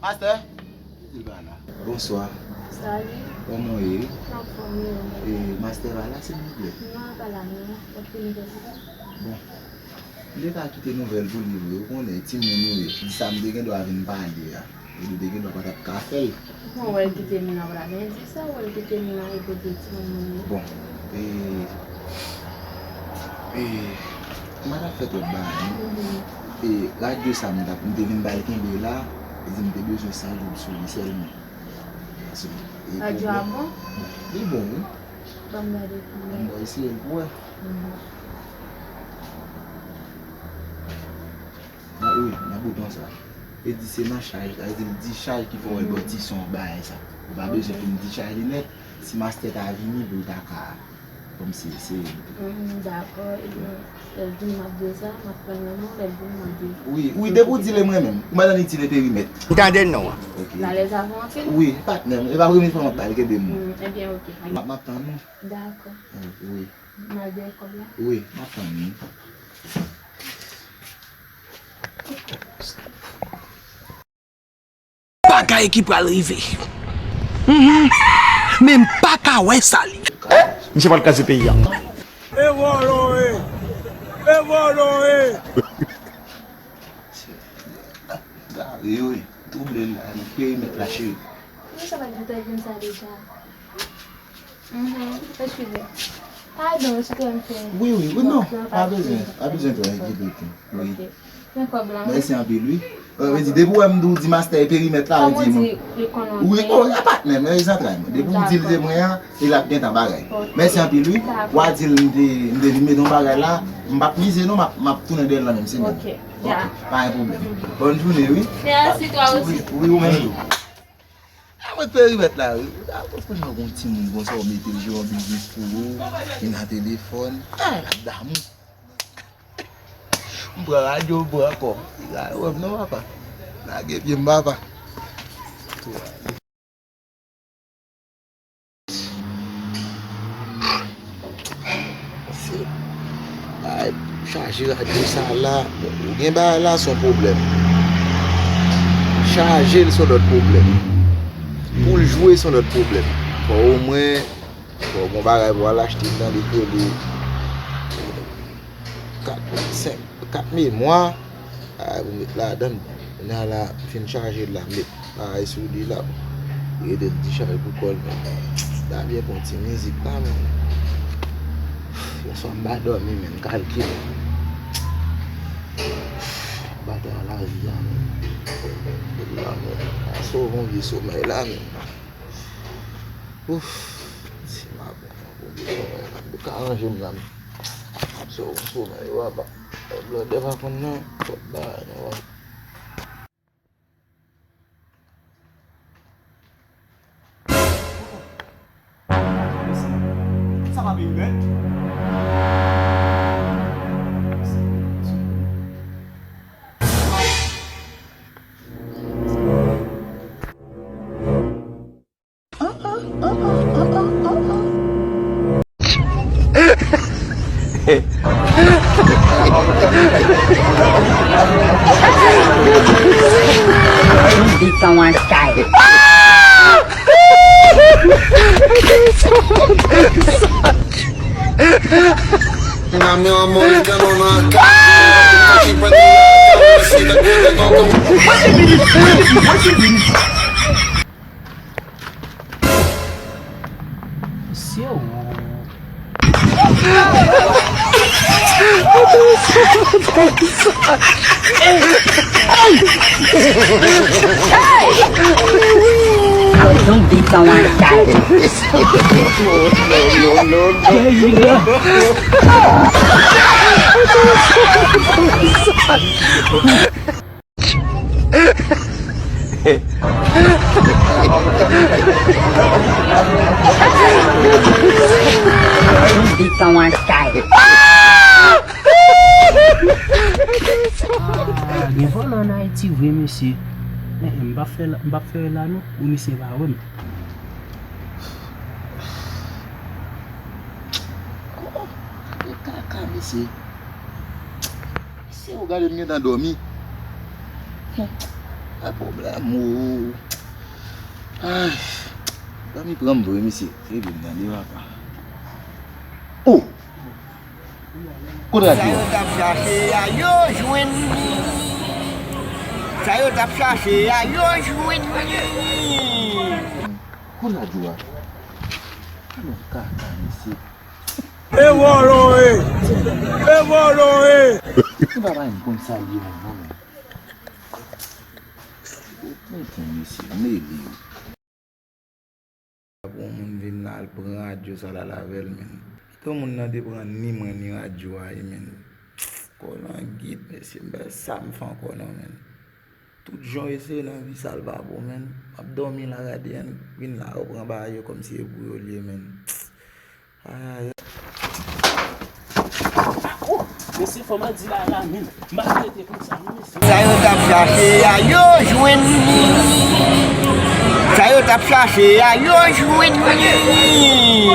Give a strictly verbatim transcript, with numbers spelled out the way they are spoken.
Mastè? Di l pa la. Bonswa. Salut. Kòman w ye? Anfòm, wi. E, mastè pa la, silvouplè? Non, pa la, non. Oke, nou te di sa. Bon. M te ka kite nouvèl pou li vre, ou konnen, timoun ou ye. Di sa m te gen dwa vin pale a. Ou te gen dwa pa t ap ka fè l. Bon, wè l kite m nan, w pa ta gen di sa, wè l kite m nan, epi te timoun mwen ye. Bon, e, e, m pa t ap fè twòp bagay, non. Mhm. E, radyo sa m t ap, m te vin ba l kenbe la, li di m te bezwen sa job sou li sèlman. Paske, e, radyo a pwoblèm. Bon? Li bon, wi. Ban m gade pou mwen. Bon, eseye l pou wè. Mhm. Nan, wi, nan bouton sa. E di se nan chaj, sa vle di l di chaj ki fè w wè bò ti son bagay sa. Ou pa bezwen fin di chaj li nèt. Si mastè ta vini, pou l ta ka, kòmsi se. Mm, dakò, ebyen, lè l vini m ap di w sa, m ap tann nan non, lè l vini m ap di w. Wi, wi, depi w di l e mwen menm, ou pa nan itile perimèt. M tande non an. Ok. L alèz avè w anpil? Wi, patnè m, e pa premye fwa m ap pale, kenbe m. Mm, ebyen, ok. M ap, m ap tann ou. Dakò. Wi. M al dèyè kòb la? Wi, m ap tann ou. Bagay ki pral rive. Mhm. Men m pa ka wè sa li. Misye pral kraze peyi a. E vòlò e! E vòlò e! Gade yo, wi. Twouble la, nan perimèt la, cheri. Poukisa pa di w ta di m sa deja? Mhm, eskize. Padon, eskize m fè. Wi, wi, wi, non. Pa bezwen, pa bezwen twò enkyete w. Wi. Ok. Men kòb la, wi. Mèsi anpil, wi. Mwen di, depi w wè m di w di mastè e perimèt la, ou di mwen. Wi, o, a patnè m, e zantray mwen. Depi w di l se mwen an, e l ap gentan bagay. Ok. Mèsi anpil, wi. Dakò. W a di l m te, m te vin mete yon bagay la, m p ap mize non, m ap, m ap tounen dèyè l nan menm semèn. Ok, ya. Ok, pa gen pwoblèm. Bòn jounen, wi. Mèsi, twa osi. Wi, wi, ou menm tou. A mwen perimèt la, wi. A mwen konn wè gon timoun konsa w mete l jwe yon biznis pou ou, li nan telefòn. A, l ap damou. M pran radyo, m pran ankò. Li ka wè m non, papa. Lage pye m, papa. Se, ay, chaje radyo sa la. Ou gen bagay la, se yon pwoblèm. Chaje l, se yon lòt pwoblèm. Pou l jwe, se yon lòt pwoblèm. Fò omwen, fò w gon bagay pou w al achte nan lekòl li. Kat, senk, kat memwa. Bagay pou met ladan l. Kounye a la, m fin chaje l la, m met bagay sou li la. Rete l dichaj pou kò l menm. Ta byen pran ti mizik la, menm. Bonswa, m pa dòmi, menm, kalkile. Batay a lavi a, menm. La, menm. A sove yon vye somèy la, menm. Ouf. Si m ap, m ap ka ranje m la, menm. M sove yon somèy, papa. Blòdè pa konn nan, twòp bagay, non, papa. Sa pa pi bèl? Don't be so one shy. Mesye, o. Don't be so one shy. Don't be so one shy. Ah, gen vòlò ann Ayiti vre, mesye. Eh, eh, m p ap fè la, m p ap fè la non, pou misye pa wè m. Oh, gade kaka, mesye. Mesye, ou gade m gentan dòmi. Hmm. Pa pwoblèm, o. Ay, zanmi pran m vre, mesye. Epi m tande papa. O! Kote radyo a? Sa yo t ap chache a, yo jwenn li. Sa yo t ap chache a, yo jwenn li. Kote radyo a? Alò, kaka, mesye. E vòlò e! E vòlò e! Ti papa m konn sa l ye menm, non, men. Mete mesye, mele yo. Pou yon moun vin la, al pran radyo sa la, al avè l, men. Kite moun nan te pran ni mwen, ni radyo a, e, men. Kò nan git, mesye, m pa sa m fè ankò, non, men. Tout jan w eseye nan vi sa, l pa bon, men. M ap dòmi la, gade, ann vin la, yo pran bagay yo kòmsi e pou yo l ye, men. Ay, ay, ay. Oh, mesye, fò m al di la, la, men. M ap rete konsa, non, mesye. Sa yo t ap chache a, yo jwenn li. Sa yo t ap chache a, yo jwenn li.